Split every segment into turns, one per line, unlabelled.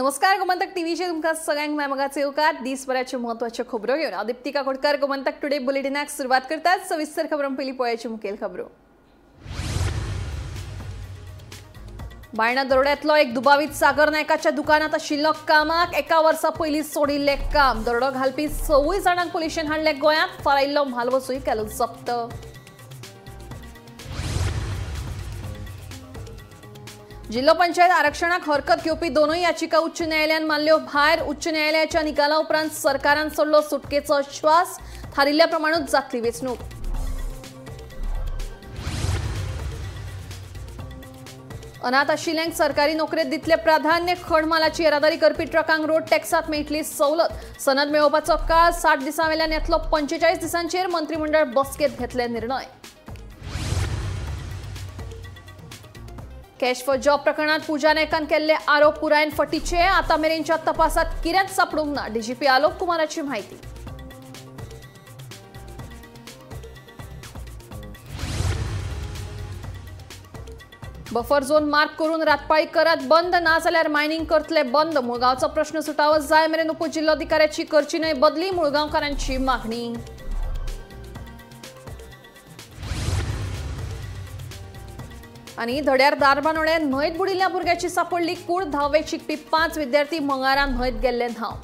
नमस्कार, गोमंतक टीव्हीचेर तुमकां सगळ्यांक माय येवकार। दिसभराच्यो म्हत्वाच्यो खबरो घेवन हांव दीप्ती काकोडकर गोमंतक टुडे बुलेटिनाक सुरवात करतात। सविस्तर खबरां पयलीं पळयाच्यो मुखेल खबरो। बायणा दरोड्यांतलो एक दुबावीत सागर नायकाच्या दुकानांत आशिल्लो कामाक एका वर्सा पयलीं सोडिल्लें काम। दरोडो घालपी 6 जाणांक पुलिशेन हाडले गोंयांत, फारायिल्लो म्हालवसूय केलो जप्त। जिल्हो पंचायत आरक्षणाक हरकत घेवपी दोनूय याचिका उच्च न्यायालयान मानल्यो भायर। उच्च न्यायालयाच्या निकाला उपरांत सरकारान सोडलो सुटकेचो श्वास, थारिल्ल्या प्रमाणूच जातली वेंचणूक। अनाथ आशिल्ल्यांक सरकारी नोकरेंत दितले प्राधान्य, खणमालाची येरादारी करपी ट्रकांक रोड टॅक्सांत मेळटली सवलत। सनद मेळोवपाचो काळ 60 दिसां वेल्यान येतलो 45 दिसांचेर, मंत्रीमंडळ बसकेंत घेतले निर्णय। कॅश फॉर जॉब प्रकरणात पूजा नायकान केल्ले आरोप पुरायेन फटीचे, आतां मेरेनच्या तपासात कितेंच सापडूंक ना, डीजीपी आलोक कुमाराची म्हायती। बफर झोन मार्क करून रातपाळी करात बंद, ना जाल्यार मायनिंग करतले बंद। मुळगांवचो प्रश्न सुटावो जाय मेरेन उपजिल्लोधिकाऱ्याची करची न्हय बदली, मुळगांवकारांची मागणी। आनी धड्यार दारबानोड्या न्हंयत बुडिल्ल्या भुरग्याची सापडली कूड, धावेक शिकपी 5 विद्यार्थी मंगारा न्हंयत गेल्ले न्हांव।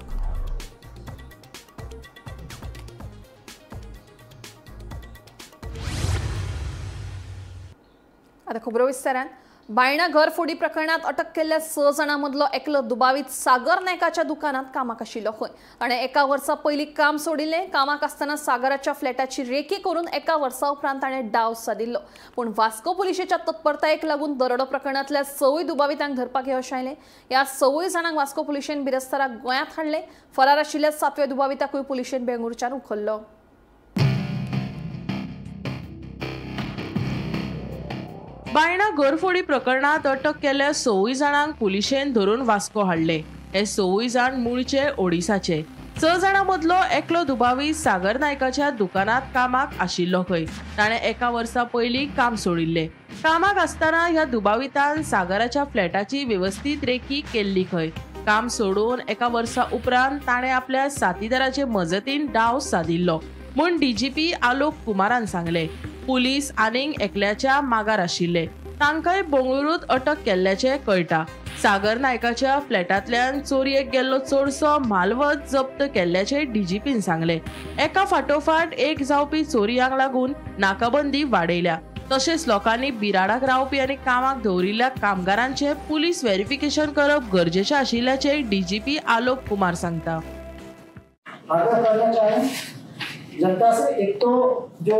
आतां खबरो विस्तारान। बायणा घरफोडी प्रकरणात अटक केल्ल्या 6 जाणां मदलो एकलो दुबावीत सागर नायकाच्या दुकानात कामाक आशिल्लो खंय। ताणें एका वर्सा पयलीं काम सोडिल्लें। कामाक आसतना सागराच्या फ्लॅटाची रेकी करून एका वर्सा उपरांत ताणें डाव सादिल्लो। पूण वास्को पुलिशेच्या तत्परतायेक लागून दरोडो प्रकरणांतल्या 6 दुबावितांक धरपाक यश आयलें। ह्या 6 जाणांक वास्को पुलिशेन बिरेस्तारा गोंयांत हाडले। फरार आशिल्ल्या 7व्या दुबाविताकूय पुलिशेन बेंगळुरूच्यान उखल्लो।
बायणा घरफोडी प्रकरणात अटक केल्ल्या 6 जाणांक पुलिशेन धरून वास्को हाडले। हे 6 जाण मूळचे ओडिसाचे। 6 जाणां मदलो एकलो दुबावीत सागर नायकाच्या दुकानात कामाक आशिल्लो खंय। ताणें एका वर्सा पयलीं काम सोडिल्लें। कामाक आसतना ह्या दुबावितान सागराच्या फ्लॅटाची वेवस्थीत रेकी केल्ली खंय। काम सोडून एका वर्सा उपरांत ताणें आपल्या साथीदाराचे मजतीन डाव सादिल्लो म्हूण डीजीपी आलोक कुमारान सांगलें। पुलीस आनीक एकल्याच्या मागार आशिल्ले, तांकांय बंगळुरूंत अटक केल्ल्याचें कळटा। सागर नायकाच्या फ्लॅटांतल्यान चोरयेक गेल्लो चडसो म्हालवत जप्त केल्ल्याचें डीजीपीन सांगलें। एका फाटोफाट एक जावपी चोरयांक लागून नाकाबंदी वाडयल्या। तशेंच लोकांनी बिराडाक रावपी आनी कामाक दवरिल्ल्या कामगारांचें पुलीस व्हेरिफिकेशन करप गरजेचें आशिल्ल्याचें डीजीपी आलोक कुमार सांगता।
जनता से एक तो जो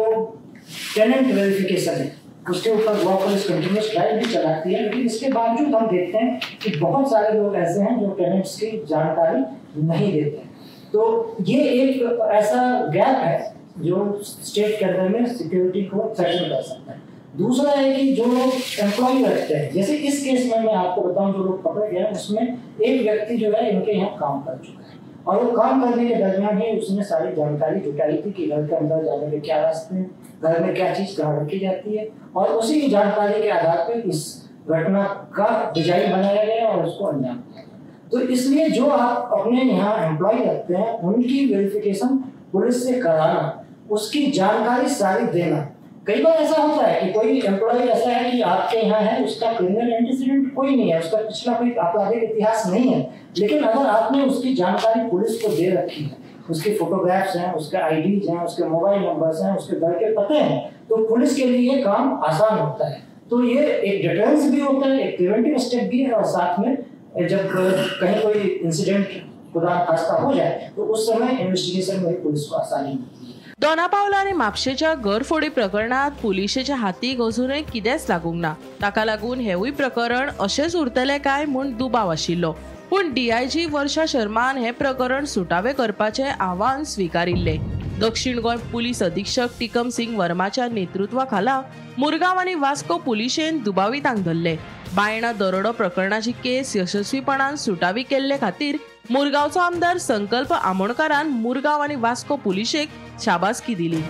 टेनेंट वेरिफिकेशन है उसके ऊपर गोवा पुलिस कंटिन्यूस ड्राइव भी चलाती है, लेकिन इसके बावजूद हम देखते हैं कि बहुत सारे लोग ऐसे हैं जो टेनेंट्स की जानकारी नहीं देते हैं। तो ये एक ऐसा गैप है जो स्टेट के अंदर में सिक्योरिटी को थ्रेटन कर सकता है। दूसरा है कि जो लोग एम्प्लॉय रखते हैं, जैसे इस केस में मैं आपको बताऊं जो लोग पकड़े गए हैं उसमें एक व्यक्ति जो है इनके यहाँ काम कर चुका है और वो काम करने के दरमियान ही उसने सारी जानकारी जुटाई थी कि घर के अंदर जाने के क्या रास्ते हैं, घर में क्या चीज़ कहाँ रखी जाती है, और उसी जानकारी के आधार पर इस घटना का डिजाइन बनाया गया और उसको अंजाम दिया गया। तो इसलिए जो आप अपने यहाँ एम्प्लॉय रखते हैं उनकी वेरिफिकेशन पुलिस से कराना, उसकी जानकारी सारी देना। कई बार ऐसा होता है कि कोई एम्प्लॉय ऐसा है कि आपके यहाँ है, उसका क्रिमिनल एंटीसीडेंट कोई नहीं है, उसका पिछला कोई आपराधिक इतिहास नहीं है, लेकिन अगर आपने उसकी जानकारी पुलिस को दे रखी है, उसके फोटोग्राफ्स हैं, उसके आईडीज हैं, उसके मोबाइल नंबर्स हैं, उसके घर के पते हैं, तो पुलिस के लिए ये काम आसान होता है। तो ये एक डिटरेंस भी होता है, एक प्रिवेंटिव स्टेप भी है, और साथ में जब कहीं कोई इंसिडेंट खुदा खास्ता हो जाए तो उस समय इन्वेस्टिगेशन में पुलिस को आसानी होती है।
दोनापावला आनी म्हापशेच्या घरफोडी प्रकरणात पुलिशेच्या हातीक अजुनूय कितेंच लागूंक ना। ताका लागून हेवूय प्रकरण अशेंच उरतलें काय म्हूण दुबाव आशिल्लो। पूण डीआयजी वर्षा शर्मान हें प्रकरण सुटावें करपाचें आव्हान स्विकारिल्लें। दक्षिण गोंय पुलीस अधीक्षक टिकम सिंग वर्माच्या नेतृत्वा खाला मुरगांव आनी वास्को पुलिशेन दुबावितांक धरले। बायणा दरोडो प्रकरणाची केस यशस्वीपणान सुटावी केल्ले खातीर मुरगांवचो आमदार संकल्प आमोणकारान मुरगांव आनी वास्को पुलिशेक शाबासकी दिली।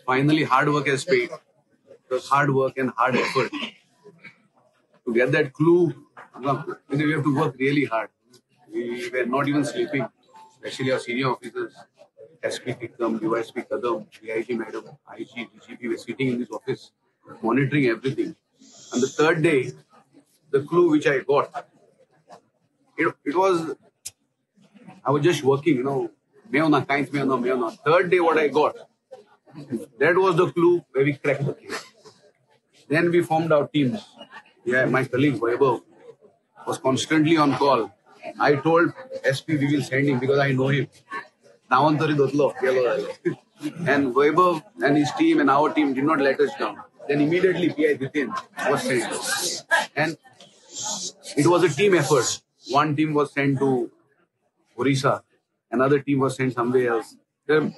Finally, hard work has paid. Because hard work and hard effort To get that clue, we have to work really hard. We were not even sleeping, especially our senior officers, SP Tikam, DYSP Kadam, DIG Madam, IG, DGP were sitting in this office, monitoring everything. And the third day, the clue which I got, it was, I was just working, you know, Third day what I got, that was the clue where we cracked the case. Then we formed our teams. Yeah, my colleague Vaibhav was constantly on call. I told SP we will send him because I know him. And Vaibhav and his team and our team did not let us down. Then immediately PI Ditin was sent. And it was a team effort. One team was sent to Orissa. Another team was sent somewhere else. There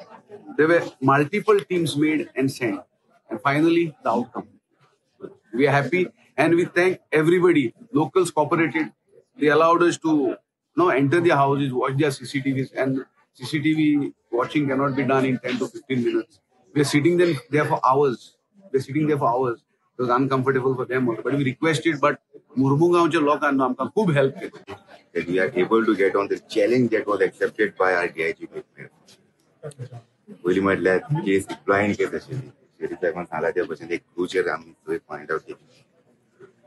were multiple teams made and sent. And finally, the outcome. We are happy and we thank everybody. Locals cooperated. They allowed us to enter their houses, watch their CCTVs, and CCTV watching cannot be done in 10 to 15 minutes. We are sitting there for hours. It was uncomfortable for them also. But we requested, but Murmungaonche lokanno amka khub help केली.
That we are able to get on the challenge that was accepted by our DIG. पयलीं म्हटल्यार केस blind केस आशिल्ली. Sheriff साहेबान सांगला त्या भशेन एक क्लूचेर आमी find out केली.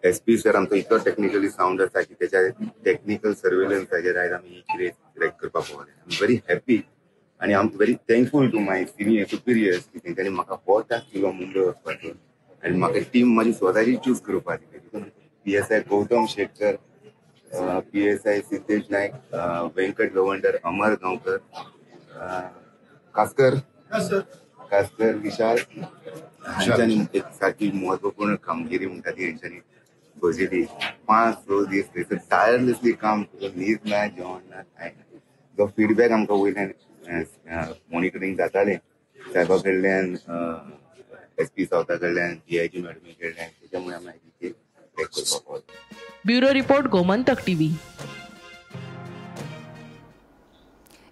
एसपी सर आमचो इतलो टेक्निकली सावंड आसा की तेच्या टेक्निकल सर्वेलन्साचेर आयज आमी ही केस क्रॅक करपाक पावले. I am very happy आनी I am very thankful to my senior superiors की तेंच्यांनी म्हाका हो टास्क दिलो मुंबय वचपाचो आनी म्हाका टीम म्हाजी स्वताची चूज करपाक दिली. PSI Gautam Shetkar, PSI Siddhesh Naik, Venkat Gavandar, Amar Gaonkar, Kaskar Vishal हांच्यांनी एक सारकी महत्वपूर्ण कामगिरी म्हणटा ती हेंच्यांनी बसयली. 5-6 दीस थंयसर टायरलेसली काम करून, न्हीद ना, जेवण ना, कांय ना. जो फिडबॅक आमकां वयल्यान मॉनिटरींग जातालें साहेबा कडल्यान, एसपी सावता कडल्यान, डीआयजी मॅडमी कडल्यान, तेच्यामुळे आमी आयज क्रॅक करपाक पावले.
Bureau report, Gomantak TV.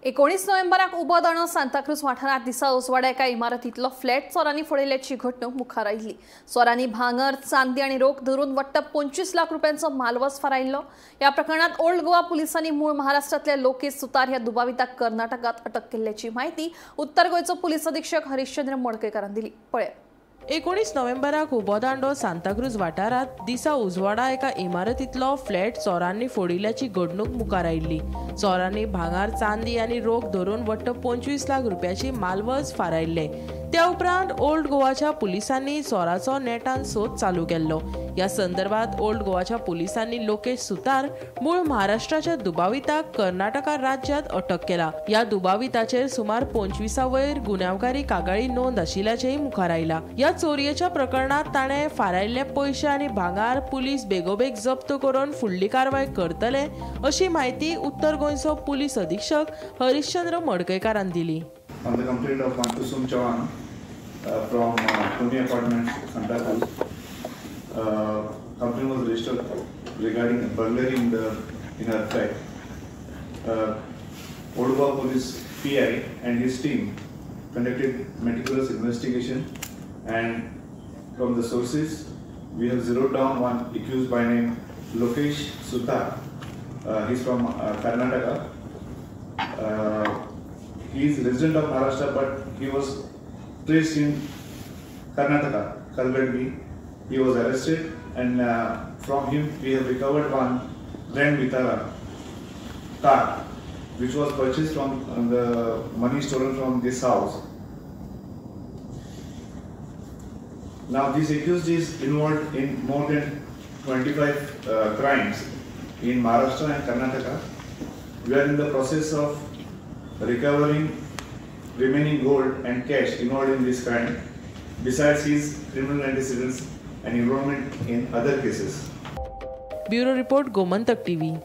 19 नोव्हेंबराक उबो दांडो सांताक्रूज वाठारांत दिसा उजवाडा एका इमारतींतलो फ्लॅट चोरांनी फोडिल्ल्याची घडणूक मुखार आयिल्ली. चोरांनी भांगर, चांदी आनी रोख धरून वट्ट 25 लाख रुपयांचो मालवस फारायिल्लो. ह्या प्रकरणांत ओल्ड गोवा पुलिसांनी मूळ महाराष्ट्रांतल्या लोकेश सुतार ह्या दुबाविताक कर्नाटकांत अटक केल्ल्याची म्हायती उत्तर गोंयचो पुलीस अधीक्षक हरिश्चंद्र मडकयकारान दिली. पळयात.
19 नोव्हेंबराक उबोदांडो सांताक्रूज वाठारांत दिसा उजवाडा एका इमारतींतलो फ्लॅट चोरांनी फोडिल्ल्याची घडणूक मुखार आयिल्ली. चोरांनी भांगर, चांदी आनी रोख धरून वट्ट 25 लाख रुपयाची मालवज फारायिल्ले. त्या उपरांत ओल्ड गोवाच्या पुलिसांनी चोराचो नेटान सोद चालू केल्लो. ह्या संदर्भात ओल्ड गोवाच्या पुलिसांनी लोकेश सुतार मूळ महाराष्ट्राच्या दुबाविताक कर्नाटका राज्यात अटक केला. ह्या दुबाविताचेर सुमार 25 वयर गुन्यांवकारी कागाळी नोंद आशिल्ल्याचेंय मुखार आयला. ह्या चोरयेच्या प्रकरणात ताणें फारायिल्ले पयशे आनी भांगर पुलीस बेगोबेग जप्त करून फुडली कारवाय करतले अशी म्हायती उत्तर गोंयचो पुलीस अधीक्षक हरिश्चंद्र मडकयकारान दिली.
On the complaint of Kusum Chauhan from Pune Apartments, Santa Cruz, complaint was registered regarding a burglary in her flat. Old Goa Police PI and his team conducted meticulous investigation, and from the sources we have zeroed down one accused by name Lokesh Sutar. He's from Karnataka. He is resident of Maharashtra, but he was traced in Karnataka, Kalgadgi. He was arrested, and from him we have recovered one Grand Vitara car, which was purchased from the money stolen from this house. Now this accused is involved in more than 25 crimes in Maharashtra and Karnataka. We are in the process of recovering remaining gold and cash involved in this crime, besides his criminal antecedents and involvement in other cases.
Bureau Report, Gomantak TV.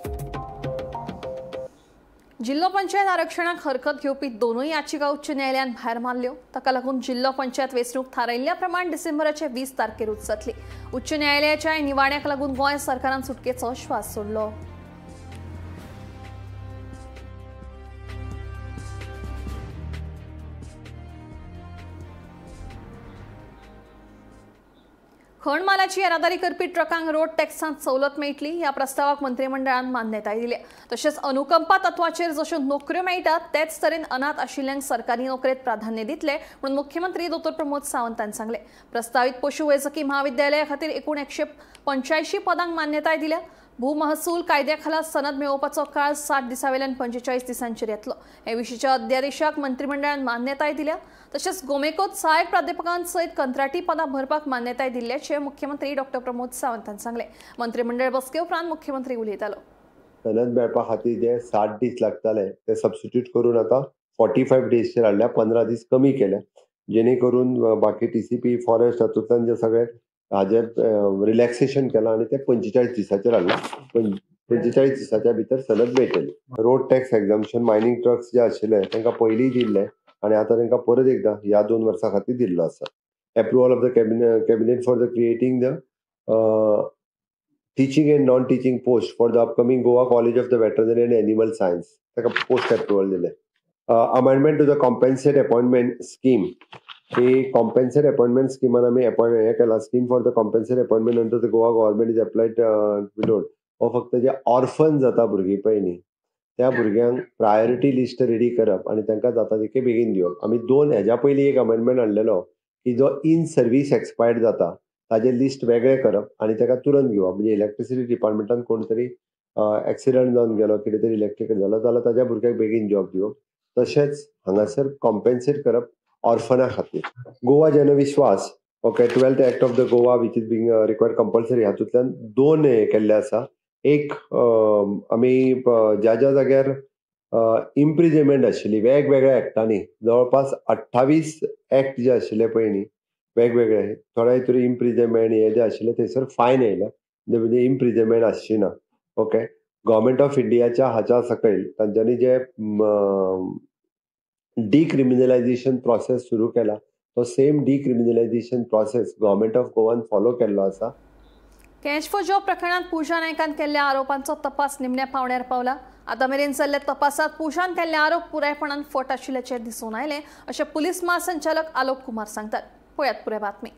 जिल्हो पंचायत आरक्षणाक हरकत घेवपी दोनूय याचिका उच्च न्यायालयान भायर मारल्यो. ताका लागून जिल्हो पंचायत वेंचणूक थारायिल्ल्या प्रमाण डिसेंबराचे 20 तारखेरूच जातली. उच्च न्यायालयाच्या निवाड्याक लागून गोंय सरकारान सुटकेचो श्वास सोडलो. खण मालाची येरादारी करपी ट्रकांक रोड टॅक्सांत सवलत मेळटली. ह्या प्रस्तावाक मंत्रिमंडळान मान्यताय दिल्या. तशेंच अनुकंपा तत्वाचेर जश्यो नोकऱ्यो मेळटात तेच तरेन अनाथ आशिल्ल्यांक सरकारी नोकरेत प्राधान्य दितले म्हणून मुख्यमंत्री डॉ प्रमोद सावंतान सांगले. प्रस्तावित पशुवैजकी महाविद्यालया खातीर एकूण 185 पदांक मान्यताय दिल्या. भूमहसूल कायद्याखाला सनद मेळोवपाचो काळ 60 दिसावेल्यान 45 दिसांचेर येतलो. हे विशींच्या अध्यादेशाक मंत्रिमंडळान मान्यताय दिल्या. तशेंच गोमेकोत सहाय्यक प्राध्यापकांसयत कंत्राटी पदां भरपाक मान्यताय दिल्ल्याचें मुख्यमंत्री डॉ प्रमोद सावंतान सांगलें. मंत्रिमंडळ बसके उपरांत मुख्यमंत्री उलयतालो.
सनद मेळपा खातीर जे 60 दीस लागताले ते सबस्टिट्यूट करून आतां 45 डेजचेर हाडल्या, 15 दीस कमी केल्या, जेणे करून बाकी TCP forest हातूंतल्यान जे सगळे हाजेर रिलॅक्सेशन केलां आनी ते 45 दिसाचेर हाडलां. 45 दिसाच्या भितर सनद मेळटली. Road tax exemption mining trucks जे आशिल्ले तांकां पयलीं दिल्ले आनी आतां तांकां परत एकदां ह्या 2 वर्सां खातीर दिल्लो आसा. Approval of the cabinet for the creating the teaching and non teaching post for the upcoming Goa college of the veterinary and animal science, ताका पोस्ट एप्रुवल दिलें. Amendment to the compensate appointment scheme, की compensate appointment स्किमान आमी appoint हें केला. Scheme for the compensate appointment under the Goa government is applied widowed. हो फक्त जे orphan जाता भुरगीं पळय न्ही त्या भुरग्यांक प्रायोरिटी लिस्ट रेडी करप आनी तांकां जाता तितके बेगीन दिवप. आमी 2 हेज्या पयलीं एक अमेंडमेंट हाडलेलो की जो इन सर्वीस एक्सपायर्ड जाता ताजें लिस्ट वेगळें करप आनी ताका तुरंत घेवप. म्हणजे इलेक्ट्रिसिटी डिपार्टमेंटान कोण तरी एक्सिडंट जावन गेलो, कितें तरी इलेक्ट्रिकल जालो जाल्यार ताज्या भुरग्याक बेगीन जॉब दिवप. तशेंच हांगासर कॉम्पेन्सेट करप ऑर्फना खातीर. Goa Janvishwas okay 12th act of the Goa which is being required compulsory, हातूंतल्यान 2 हे केल्ले आसा. एक आमी ज्या ज्या जाग्यार इम्प्रिजमेंट आशिल्ली वेगवेगळ्या एक्टांनी, जवळपास 28 एक्ट जे आशिल्ले पळय न्ही वेगवेगळे, थोड्या हितून इम्प्रिजमेंट हे जे आशिल्ले थंयसर फायन येयला, म्हणजे इम्प्रिजमेंट आसची ना. ओके, गव्हर्मेंट ऑफ इंडियाच्या हाच्या सकयल तांच्यांनी जे डिक्रिमिनलायझेशन प्रोसेस सुरू केला तो same decriminalisation process government of Goan follow केल्लो आसा.
कॅश फॉर जॉब प्रकरणात पूजा नायकान केल्ल्या आरोपांचो तपास निमण्या पावण्यार पावला. आतां मेरेन जाल्ल्या तपासात पूजान केल्ले आरोप पुरायपणान फट आशिल्ल्याचें दिसून आयलें अशें पुलीस महासंचालक आलोक कुमार सांगतात. पळयात पुराय बातमी.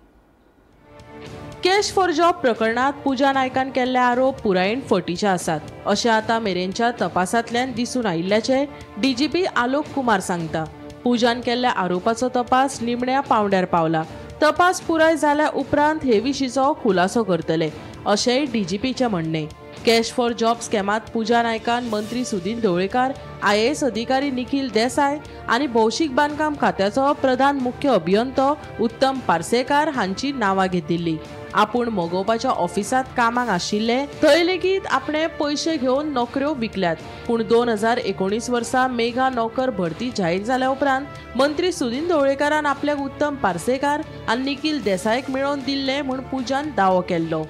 कॅश फॉर जॉब प्रकरणात पूजा नायकान केल्ले आरोप पुरायेन फटीचे आसात अशें आतां मेरेनच्या तपासांतल्यान दिसून आयिल्ल्याचें डीजीपी आलोक कुमार सांगता. पूजान केल्ल्या आरोपाचो तपास निमण्या पावंड्यार पावला. तपास पुराय जाल्या उपरांत हे विशींचो खुलासो करतले अशेंय डीजीपीचें म्हणणें. कॅश फॉर जॉब स्कॅमात पूजा नायकान मंत्री सुदिन ढवळीकार, IAS अधिकारी निखिल देसाय आनी भौशीक बांदकाम खात्याचो प्रधान मुख्य अभियंतो उत्तम पार्सेकार हांची नांवां घेतिल्ली. आपूण मगोवपाच्या ऑफिसांत कामाक आशिल्ले थंय लेगीत आपणे पयशे घेवन नोकऱ्यो विकल्यात. पूण 2019 वर्सा मेघा नोकर भरती जाहीर जाल्या उपरांत मंत्री सुदिन ढवळीकारान आपल्याक उत्तम पार्सेकार आनी निखिल देसायक मेळोवन दिल्ले म्हूण पूजान दावो केल्लो.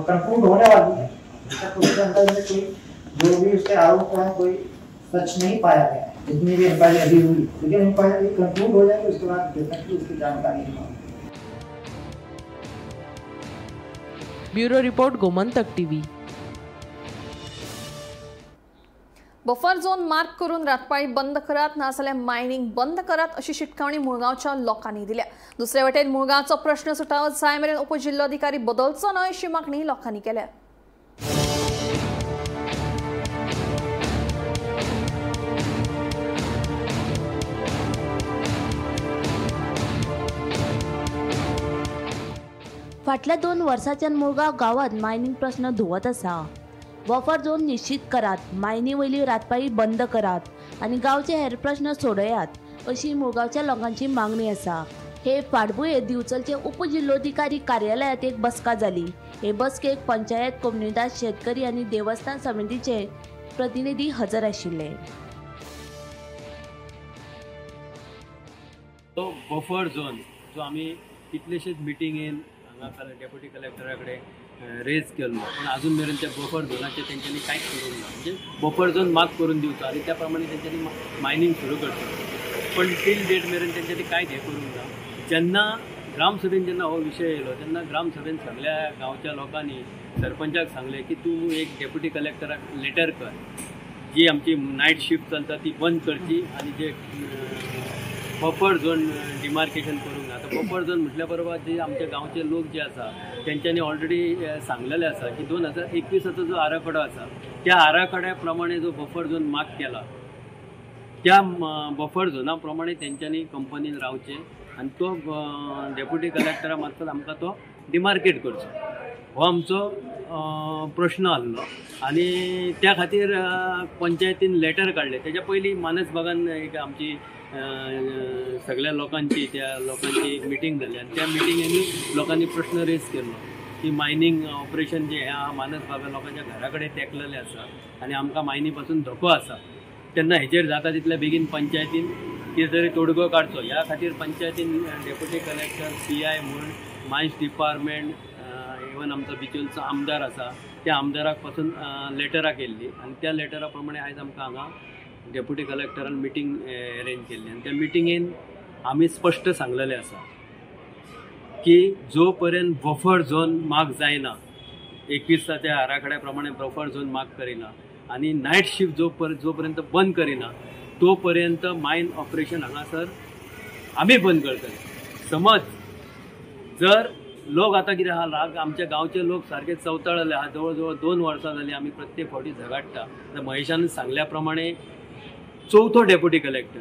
कंक्लूड होने वाली है, उसके अंदर में कोई जो भी उसके आरोप हैं कोई सच नहीं पाया गया है, जितनी भी इंक्वायरी अभी हुई, लेकिन इंक्वायरी कंक्लूड हो जाएगी उसके बाद डेफिनेटली उसकी जानकारी होगी.
Bureau report, Gomantak TV.
Buffer zone mark करून रातपाळी बंद करात, नाजाल्यार मायनिंग बंद करात अशी शिटकावणी मुळगांवच्या लोकांनी दिल्या. दुसरे वटेन मुळगांवचो प्रश्न सुटावो जाय मेरेन उपजिल्लोधिकारी बदलचो न्हय अशी मागणी लोकांनी केल्या.
फाटल्या 2 वर्सांच्यान मुळगांव गांवांत मायनिंग प्रश्न धुवत आसा. बफर झोन निश्चित करात, मायनी वयली रातपाळी बंद करात आनी गांवचे हेर प्रश्न सोडयात अशी मुळगांवच्या लोकांची मागणी आसा. हे फाटभुंयेर दिवचलचे उपजिल्लोधिकारी कार्यालयांत एक बसका जाली. हे बसकेक पंचायत, कोमुनिदाद, शेतकरी आनी देवस्थान समितीचे प्रतिनिधी हजर आशिल्ले.
तो बफर झोन जो आमी कितलेशेच मिटिंगेन हांगा डेप्युटी कलेक्टरा कडेन रेज केल्लो, पूण अजून मेरेन त्या बफर झोनाचेर तेंच्यांनी कांयच करूंक ना. म्हणजे बफर झोन मार्क करून दिवचो आनी त्या प्रमाणे तेंच्यांनी मायनींग सुरू करचो, पण टील डेट मेरेन तेंच्यांनी कांयच हें करूंक ना. जेन्ना ग्रामसभेन जेन्ना हो विशय येयलो तेन्ना ग्रामसभेन सगळ्या गांवच्या लोकांनी सरपंचाक सांगलें की तूं एक डेप्युटी कलेक्टराक लेटर कर, जी आमची नायट शिफ्ट चलता ती बंद करची आनी जे बफर झोन डिमार्केशन करूंक ना. आतां बफर झोन म्हटल्या बरोबर जे आमच्या गांवचे लोक जे आसा तेंच्यांनी ऑलरेडी सांगलेले आसा की 2021 जो आराखडो आसा त्या आराखड्या प्रमाणे जो बफर झोन मार्क केला त्या बफर झोना प्रमाणे तेंच्यांनी कंपनीन रावचें आनी तो डेप्युटी कलेक्टरा मार्फत आमकां तो डिमार्केट करचो, हो आमचो प्रश्न आहलो. आनी त्या खातीर पंचायतीन लेटर काडलें. तेच्या पयलीं मानसबागान एक आमची सगळ्या लोकांची त्या लोकांची एक मिटींग जाली आनी त्या मिटिंगेनी लोकांनी प्रश्न रेज केल्लो की मायनींग ऑपरेशन जें हें आहा मानसबागा लोकांच्या घरा कडेन तेंकलेलें आसा आनी आमकां मायनी पासून धोको आसा, तेन्ना हेचेर जाता तितल्या बेगीन पंचायतीन कितें तरी तोडगो काडचो. ह्या खातीर पंचायतीन डेप्युटी कलेक्टर, PI म्हूण, मायन्स डिपार्टमेंट, इवन आमचो बिचोलचो आमदार आसा त्या आमदाराक पासून लेटरां केल्ली आनी त्या लेटरा प्रमाणे आयज आमकां हांगा डेप्युटी कलेक्टरान मिटींग अरेंज केल्ली आनी त्या मिटिंगेन आमी स्पश्ट सांगलेलें आसा की जो पर्यंत बफर झोन मार्क जायना, 21 आराखड्या प्रमाणे बफर झोन मार्क करिना आनी नायट शिफ्ट जो पर्यंत बंद करिना तो पर्यंत मायन ऑपरेशन हांगासर आमी बंद करतले. समज जर लोक आतां कितें आहा, राग आमच्या गांवचे लोक सारके चवताळले आहा, जवळ जवळ 2 वर्सां जालीं आमी प्रत्येक फावटी झगाडटा. आतां महेशान सांगल्या प्रमाणे चवथो डेप्युटी कलेक्टर,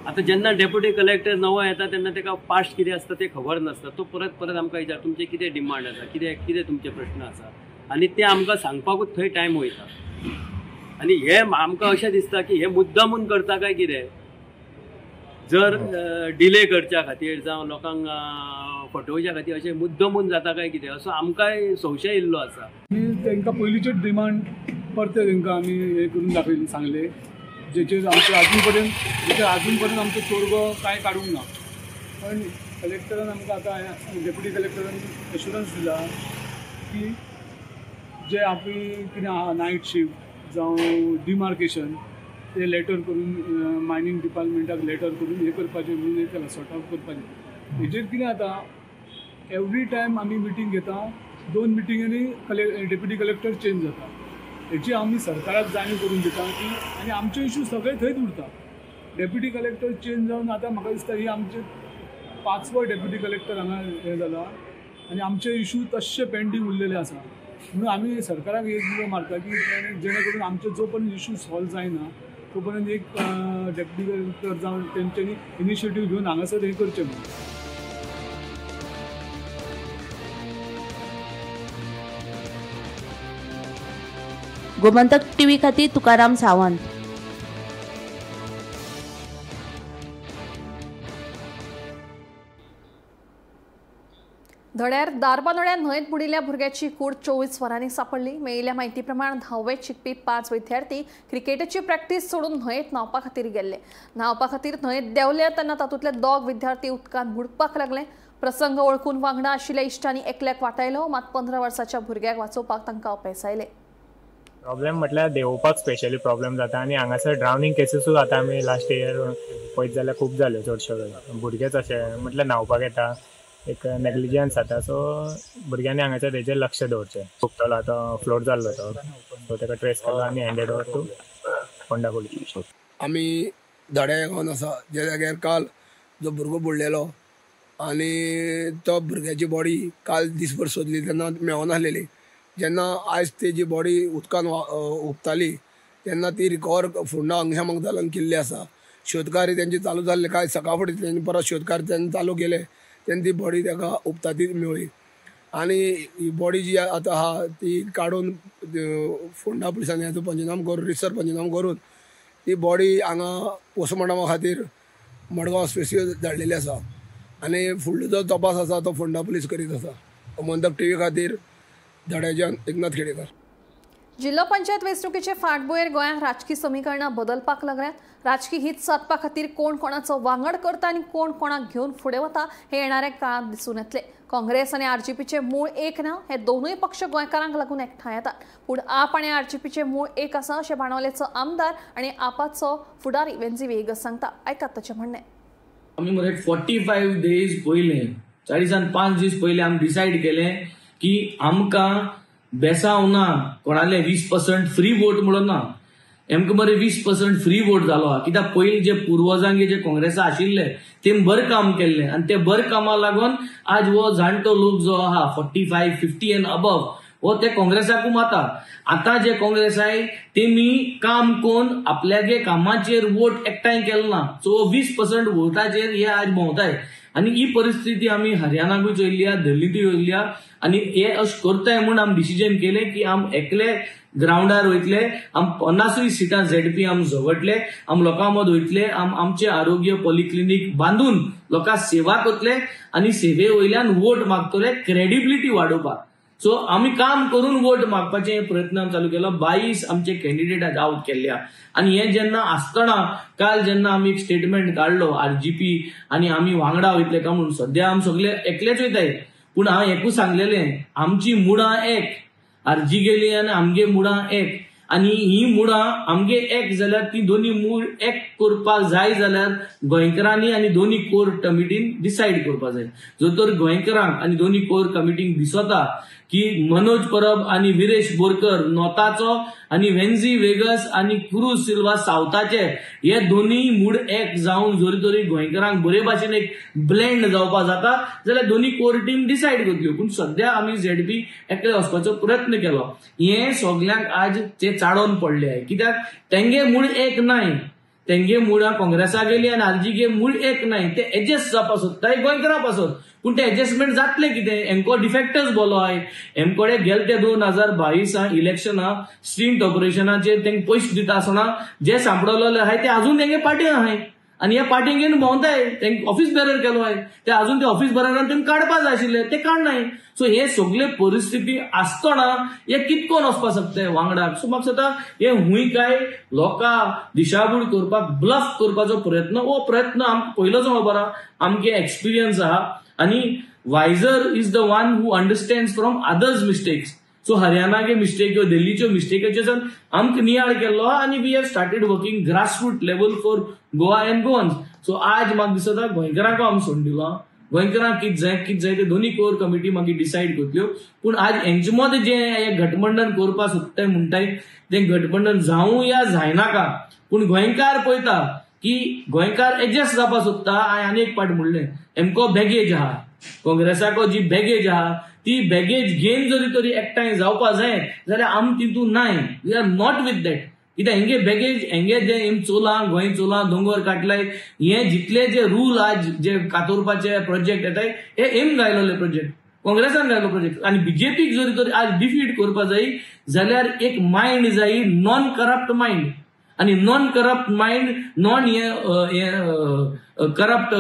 आतां जेन्ना डेप्युटी कलेक्टर नवो येता तेन्ना ताका पास्ट कितें आसता तें खबर नासता, तो परत परत आमकां विचार तुमचें कितें डिमांड आसा, कितें कितें तुमचे प्रश्न आसा आनी ते आमकां सांगपाकूच थंय टायम वयता. आनी हे आमकां अशें दिसता की हे मुद्दामून करता काय कितें, जर डिले करच्या खातीर जावं लोकांक फटोवच्या खातीर अशें मुद्दमून जाता काय कितें असो आमकांय संशय येयल्लो आसा.
तांकां पयलींचेच डिमांड परते तांकां आमी हें करून दाखयलें, सांगलें, जेचेर आमचें आजून पर्यंत आमचो तोडगो कांय काडूंक ना. पण कलेक्टरान आमकां आतां डेप्युटी कलेक्टरान एश्युरन्स दिला की जे आमी कितें आहा नायट शिफ्ट जावं डिमार्केशन ते लेटर करून मायनींग डिपार्टमेंटाक लेटर करून हें करपाचें म्हणून हें केलां, सॉर्ट आवट करपाचें. हेजेर कितें जाता, एवरी टायम आमी मिटींग घेता, 2 मिटिंगांनी डेप्युटी कलेक्टर चेंज जाता. हेची आमी सरकाराक जाणीव करून दिता की आनी आमचे इशू सगळे थंयच उरता. डेप्युटी कलेक्टर चेंज जावन आतां म्हाका दिसता ही आमचे 5वो डेप्युटी कलेक्टर हांगा हें जाला आनी आमचे इशू तश्शे पेंडींग उरलेले आसा. म्हणून आमी सरकाराक एक उलो मारता की जेणे करून आमचे जो पर्यंत इशू सॉल्व जायना तो पर्यंत एक डेप्युटी कलेक्टर जावन तेंच्यांनी इनिशिएटीव घेवन हांगासर हें करचें म्हणून.
गोमंतक टीव्ही खातीर तुकाराम सावंत.
धड्यार दारबानोड्या न्हंयेत बुडिल्ल्या भुरग्याची कूड 24 वरांनी सापडली. मेळिल्ल्या म्हायती प्रमाण धावेत शिकपी 5 विद्यार्थी क्रिकेटीची प्रॅक्टीस सोडून न्हंयेत न्हांवपा खातीर गेल्ले. न्हांवपा खातीर न्हंयेत देंवले तेन्ना तातूंतले 2 विद्यार्थी उदकांत बुडपाक लागले. प्रसंग वळखून वांगडा आशिल्ल्या इश्टांनी एकल्याक वाटायलो, मात 15 वर्साच्या भुरग्याक वाचोवपाक तांकां अपेस आयलें.
प्रॉब्लेम म्हटल्यार देंवोवपाक स्पेशली प्रॉब्लेम जाता आनी हांगासर ड्रावनींग केसीसूय आतां आमी लास्ट इयर पळयत जाल्यार खूब जाल्यो. चडश्यो भुरगेच अशे म्हटल्यार न्हांवपाक येता, एक नेग्लिजन्स जाता. सो भुरग्यांनी हांगासर तेजेर लक्ष दवरचें. सोंपतलो आतां फ्लोट जाल्लो तो, सो ताका ट्रेस केलो आनी handed over to Ponda police.
आमी धड्या गांवान आसा ज्या जाग्यार काल जो भुरगो बुडलेलो आनी तो भुरग्याची बॉडी काल दीसभर सोदली तेन्ना मेळनासलेली. जेन्ना आयज तेजी बॉडी उदकान उबताली तेन्ना ती रिकवर फोंडा अग्निशामक दलान केल्ली आसा. शोधकार्य तेंचे चालू जाल्ले, कांय सकाळ फुडें तेंचे परत शोधकार्य तेन्ना चालू केले तेन्ना ती बॉडी ताका उबता ती मेळ्ळी. आनी ही बॉडी जी आतां आहा ती काडून फोंडा पुलिसांनी हाचो पंचनाम करून, रिसर पंचनाम करून ती बॉडी हांगा पोस्टमॉर्टमा खातीर मडगांव स्पेसियल धाडलेली आसा. आनी फुडलो जो तपास आसा तो फोंडा पुलीस करीत आसा. गोमंतक टीव्ही खातीर धड्याच्यान एकनाथ खेडेकर.
जिल्हो पंचायत वेंचणुकेचे फाटभुंयेर गोंयांत राजकी समीकरणां बदलपाक लागल्यात. राजकी हित सादपा खातीर कोण कोणाचो वांगड करता आनी कोण कोणाक घेवन फुडें वता हे येणाऱ्या काळांत दिसून येतले. काँग्रेस आनी आरजीपीचे मूळ एक ना, हे दोनूय पक्ष गोंयकारांक लागून एकठांय येतात. पूण आप आनी आरजीपीचे मूळ एक आसा अशें बाणावलेचो आमदार आनी आपाचो फुडारी वेंझी व्हिएगस सांगता. आयकात ताचें म्हणणें.
आमी मरे 45 डेज पयले, 45 दीस पयले आमी डिसायड केलें की आमकां बेसांव ना, कोणाले 20% फ्री वोट म्हणून ना. हेमकां मरे 20% फ्री वोट जालो आहा. कित्याक पयलीं जे पुर्वजांगे जे काँग्रेसा आशिल्ले तेम बरें काम केल्लें आनी ते बरें कामा लागून आज हो जाणटो लोक जो आहा 45, 50 एंड अबव हो ते काँग्रेसाकू माता. आतां जे काँग्रेस आहाय तेमी काम कोन्न आपल्यागे कामाचेर वोट एकठांय केलो ना. सो 20% वोटाचेर हे आज भोंवताय आनी ही परिस्थिती आमी हरियाणाकूय चोयल्ली आहा, दिल्लींतूय चोयल्ली आहा. आनी हे अशें करताय म्हूण आमी डिसिजन केलें की आम एकले ग्रावंडार वयतले, आम 50 सिटां झेडपी आम झगडले, आम लोकां मद वयतले, आम आमचे आरोग्य पॉलिक्लिनीक बांदून लोकां सेवा करतले आनी सेवे वयल्यान वोट मागतले क्रेडिबिलिटी वाडोवपाक. सो आमी काम करून वोट मागपाचे प्रयत्न आमी चालू केलो. 22 आमचे कॅन्डिडेट आज आवट केल्ले आहा. आनी हे जेन्ना आसतना काल जेन्ना आमी एक स्टेटमेंट काडलो आरजीपी आनी आमी वांगडा वयतले काय म्हणून, सद्या आमी सगळे एकलेच वयताय, पूण हांव एकूच सांगलेलें आमची मुळां एक, आरजी गेली आनी आमगे मुळां एक, आनी ही मुळां आमगे एक जाल्यार ती दोनी मूळ एक करपाक जाय जाल्यार गोंयकारांनी आनी दोनी कोर कमिटीन डिसायड करपाक जाय. जर तर गोंयकारांक आनी दोनी कोर कमिटीक दिसता की मनोज परब आनी विरेश बोरकर नॉर्थाचो आनी वेन्झी वेगस आनी क्रूज सिल्वा सावथाचे हे दोनी मूड एक जावन जरी तरी गोंयकारांक बरे भाशेन एक ब्लेंड जावपाक जाता जाल्यार दोनी कोर टीम डिसायड करतल्यो. पूण सद्या आमी झेडपी एकले वचपाचो प्रयत्न केलो. हे सगल्यांक आज ते चाडोवन पडले आहे कित्याक तेंगे मूळ एक नाय, तेंगे मुळां काँग्रेसा गेली आनी आरजी गे मूळ एक नाय, ते एडजस्ट जावपाक सोदताय गोंयकारां पासत. पूण ते एडजस्टमेंट जातले कितें, हेंको डिफेक्टर्स बोलो आहाय, हेमकडे गेले ते 2022 इलेक्शना स्ट्रीट ऑपरेशनाचेर तेंकां पयशे दिता आसतना जे सांपडलेले आहाय ते अजून तेंगे पार्टी आहाय आनी ह्या पार्टीन घेवन भोंवताय, तेंकां ऑफिस बेरर केलो आहाय, ते अजून ते ऑफिस बेररान तेंकां काडपा जाय आशिल्ले ते काडनाय. सो हे सगळे परिस्थिती आसतना हे कितकोन वचपाक शकता वांगडाक. सो म्हाका दिसता हे हुंय काय लोकां दिशाभूल करपाक ब्लफ करपाचो प्रयत्न, हो प्रयत्न आमकां पयलोच खबर आहा, आमगे एक्सपिरियन्स आहा आनी wiser is the one who understands from others mistakes. So हरियाणागे mistake किंवा दिल्लीच्यो मिस्टेकाचेर आमकां नियाळ केल्लो आहा आनी we have started working grassroot level for Goa and Goans. So आज म्हाका दिसता गोंयकारांक आमी सोडून दिलो, गोंयकारांक कितें जाय कितें जाय ते दोनी कोर कमिटी मागीर डिसायड करतल्यो. पूण आज हेंचे मदें जें गठबंधन करपाक सोदताय म्हणटाय तें गठबंधन जावं या जायनाका, पूण गोंयकार पळयता की गोंयकार एडजस्ट जावपाक सोदता. हांवें आनी एक पाट म्हणलें हेमको बॅगेज आहा, काँग्रेसाको जी बॅगेज आहा ती बॅगेज घेवन जरी तरी एकठांय जावपा जाय जाल्यार आमी तितून नाय, we are not with that. कित्याक हेंगे बॅगेज हेंगे जे हेम चोलां गोंय चोलां दोंगर काटलाय हे जितले जे रूल आज जे कातोरपाचे प्रोजेक्ट येताय हे हेम घायलोले प्रोजेक्ट, काँग्रेसान घायलो प्रोजेक्ट. आनी बीजेपीक जरी तरी आज डिफीट करपा जाय जाल्यार एक मायंड जाय नॉन करप्ट मायंड, आनी नॉन करप्ट मायंड नॉन हे करप्ट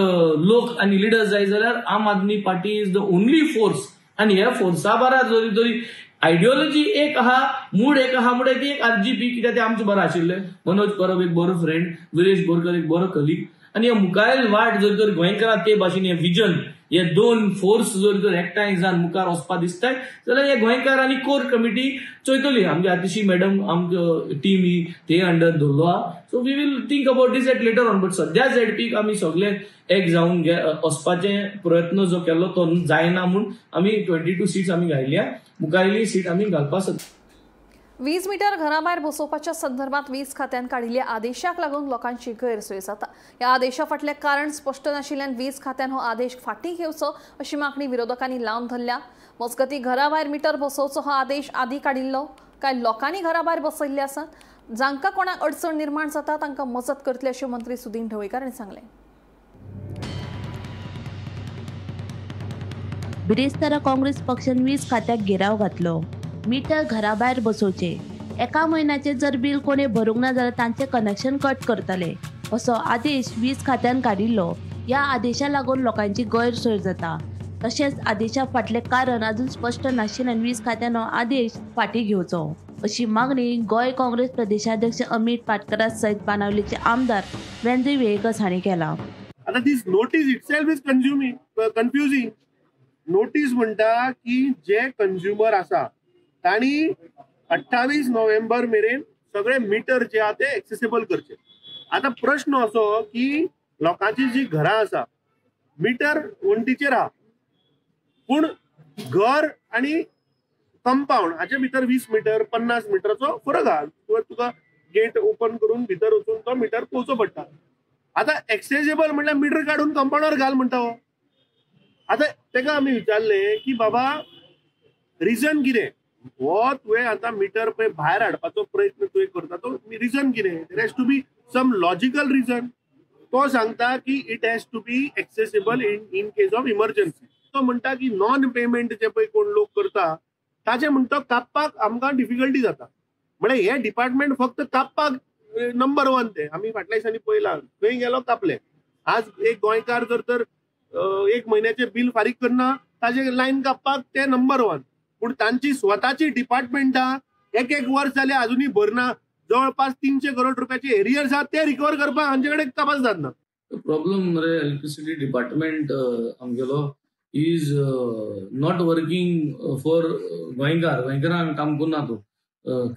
लोक आनी लिडर्स जाय जाल्यार Aam Aadmi Party is the only force. आनी ह्या फोर्सा बारा जरी तरी आयडियोलॉजी एक आहा, मूड एक आहा म्हणल्यार ती एक आरजीपी, कित्याक ते आमचें बरें आशिल्लें. मनोज परब एक बरो फ्रेंड, विरेश बोरकर एक बरो कलीग, आनी हे मुखार वाट जरी तर गोंयकारां ते भाशेन हे विजन हे दोन फोर्स जर तर एकठांय जावन मुखार वचपा दिसताय जाल्यार हे गोंयकार आनी कोर कमिटी चोयतली. आमगे आतिशी मॅडम आमकां टीम ही ते अंडर दवरलो आहा. So we will think about this at later on, but सद्या झेडपीक आमी सगळे एक जावन वचपाचे प्रयत्न जो केलो तो जायना म्हूण आमी 22 सीट्स आमी घायल्या, मुखारली सीट आमी घालपाक सोदता.
वीज मीटर घराभायर बसोवपाच्या संदर्भात वीज खात्यान काडिल्ल्या आदेशाक लागून लोकांची गैरसोय जाता. ह्या आदेशा फाटलें कारण स्पश्ट नाशिल्ल्यान वीज खात्यान हो आदेश फाटीं घेवचो अशी मागणी विरोधकांनी लावन धरल्या. मजगतीं घराभायर मीटर बसोवचो हो आदेश आदी काडिल्लो कांय लोकांनी घराभायर बसयल्ले आसात, जांकां कोणाक अडचण निर्माण जाता तांकां मजत करतले अशें मंत्री सुदिन ढवळीकार हांणी सांगलें.
बिरेस्तारा काँग्रेस पक्षान वीज खात्याक घेराव घातलो. मीटर घराभायर बसोवचे, एका म्हयन्याचे जर बील कोणे भरूंक ना जाल्यार तांचे कनेक्शन कट करतले असो आदेश वीज खात्यान काडिल्लो. ह्या आदेशा लागून लोकांची गैरसोय जाता. तशेंच आदेशा फाटलें कारण अजून स्पश्ट नाशिल्ल्यान वीज खात्यान हो आदेश फाटीं घेवचो अशी मागणी गोंय काँग्रेस प्रदेशाध्यक्ष अमित पाटकरा सयत बाणावलीचे आमदार वेंझी व्हिएगस हांणी केला.
आतां this notice itself is confusing. Notice म्हणटा की जे कंज्युमर आसा तांणी 28 नोव्हेंबर मेरेन सगळे मिटर जे आहा ते एक्सेसेबल करचे. आतां प्रश्न असो की लोकांची जी घरां आसा मिटर वण्टीचेर आहा, पूण घर आनी कंपाउंड हाचे भितर 20 मिटर 50 मिटराचो फरक आहा. तुका गेट ओपन करून भितर वचून तो मिटर पोवचो पडटा. आतां एक्सेसेबल म्हणल्यार मिटर काडून कंपाउंडार घाल म्हणटा हो. आतां तेका आमी विचारलें की बाबा रिजन कितें, हो तुवें आतां मिटर पळय भायर हाडपाचो प्रयत्न तुवें करता तो रिजन कितें, there has to be some logical reason. तो सांगता की it has to be accessible in case of emergency. तो म्हणटा की नॉन पेमेंट जे पळय कोण लोक करता ताचे म्हणटा कापपाक आमकां डिफिकल्टी जाता. म्हळ्यार हे डिपार्टमेंट फक्त कापपाक नंबर वन, ते आमी फाटल्या दिसांनी पळयलां खंय गेलो कापले. आज एक गोंयकार जर तर एक म्हयन्याचें बील फारीक करना ताजे लायन कापपाक ते नंबर वन, पूण तांची स्वताची डिपार्टमेंटां एक एक वर्स जालें अजुनूय भरना. जवळपास 300 करोड रुपयाचे एरियर्स आहात ते रिकवर करपाक हांचे कडेन तपास जातना.
प्रॉब्लम मरे इलेक्ट्रिसिटी डिपार्टमेंट आमगेलो is not working for गोंयकार. गोंयकारांक काम करना तो,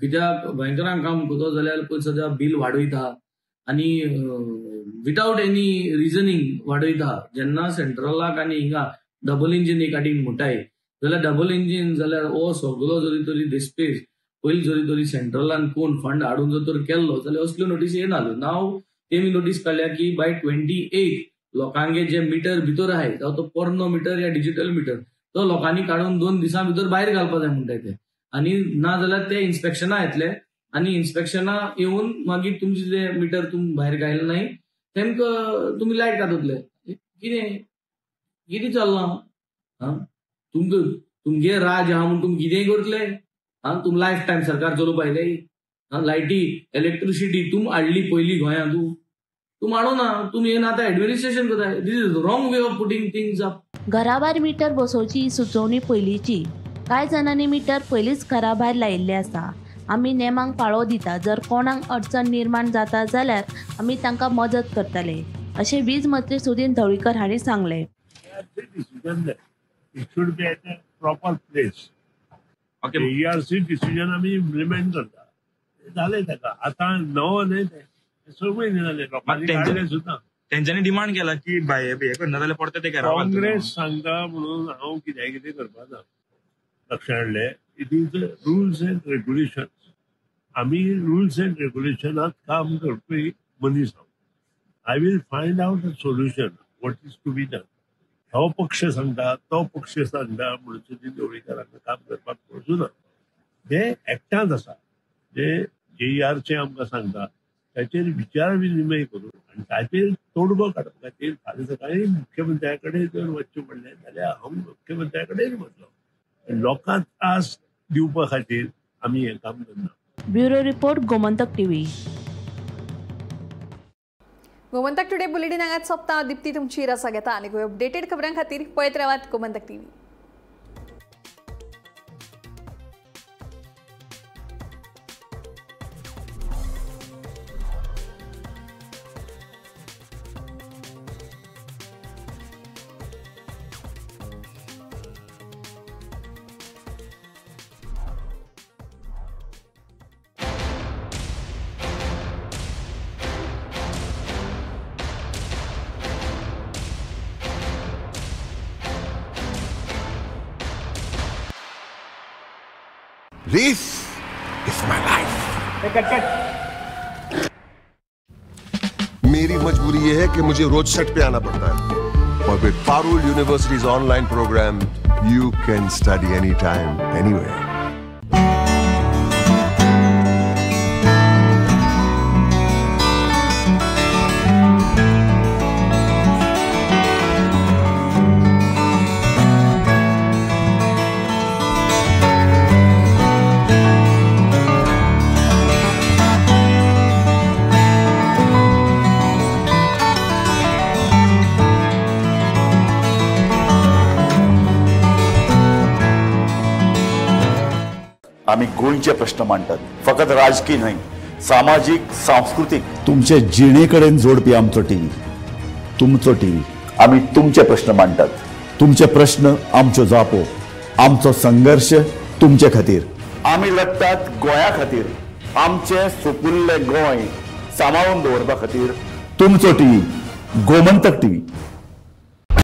कित्याक गोंयकारांक काम करता जाल्यार पळय सद्या बील वाडयता आनी विदाउट एनी रिजनींग वाडयता. जेन्ना सेंट्रलाक आनी हिंगा डबल इंजीन एक आटी म्हणटाय जाल्यार डबल इंजीन जाल्यार हो सगलो जरी तरी डिस्पेस पयलीं जरी तरी सेंट्रलान कोण फंड हाडून जर तर केल्लो जाल्यार असल्यो नोटीस येनाल्यो. नाव तेमी नोटीस काडल्या की बाय 28 लोकांगे जे मिटर भितर आहाय, जावं तो पोरणो मिटर या डिजिटल मिटर, तो लोकांनी काडून 2 दिसां भितर भायर घालपा जाय म्हणटाय ते. आनी ना जाल्यार ते इन्स्पेक्शना येतले आनी इन्स्पेक्शना येवन मागीर तुमचे जे मिटर तुमी भायर घायले नाय तेमकां तुमी लायट काततले. कितें कितें चल्लां? आं, तुमकां तुमगे राज आहा म्हूण तुमी कितेंय करतले? आं, तुमी लायफ टायम सरकार चलोवपा येयले? आं, लायटी इलेक्ट्रिसिटी तुमी हाडली पयलीं गोंयांत, तूं मांडो ना, तुमी येवन आतां एडमिनिस्ट्रेशन करताय. This is wrong way of putting things up.
घराभायर मिटर बसोवची ही सुचोवणी पयलींची. कांय जाणांनी मिटर पयलींच घरा भायर लायिल्ले आसा. आमी नेमांक पाळो दिता. जर कोणाक अडचण निर्माण जाता जाल्यार आमी तांकां मदत करतले अशें वीज मंत्री सुदिन ढवळीकर हांणी सांगलें.
Proper place. ARC decision आमी इम्प्लिमेंट करता जालें ताका. आतां नवो न्हय तें, 6 म्हयने जाले लोकांनी काडलें सुद्दां.
तेंच्यांनी डिमांड केला की हे करना जाल्यार परते ते
काँग्रेस सांगता म्हणून हांव कित्याक कितें करपा ना. लक्षात हाडलें, it is rules and regulation. आमी रुल्स एंड रेग्युलेशनात काम करपी मनीस. हांव I will find out a solution what is to be done. हो पक्ष सांगता तो पक्ष सांगता म्हणून सुदिन ढवळीकरांक काम करपाक वचूना. जे एक्टांत आसा, जे जेईआरचे आमकां सांगता ताचेर विचार विनिमय करून आनी ताचेर तोडगो काडपा खातीर फाल्यां सकाळीं मुख्यमंत्र्या कडेन जर वचचें पडलें जाल्यार हांव मुख्यमंत्र्या कडेन वतलो. लोकांक त्रास दिवपा खातीर आमी हें काम करना.
Bureau report, Gomantak TV.
Gomantak today bulletin हांगाच सोंपता. दीप्ती तुमची रजा घेता आनी अपडेटेड खबरां खातीर पळयत रावात Gomantak TV.
This is my life.
Cut cut.
मेरी मजबूरी ये है कि मुझे रोज सेट पे आना पड़ता है और with Parul University's online program, you can study anytime, anywhere.
आमी गोंयचे प्रश्न मांडटात, फकत राजकीय न्हय, सामाजीक, सांस्कृतीक, तुमचे जिणे कडेन जोडपी आमचो टीव्ही, तुमचो टीव्ही. आमी तुमचे प्रश्न मांडटात, तुमचे प्रश्न आमच्यो जापो, आमचो संघर्श तुमचे खातीर. आमी लढटात गोंया खातीर, आमचें सुपुल्लें गोंय सांबाळून दवरपा खातीर. तुमचो टीव्ही, गोमंतक टीव्ही.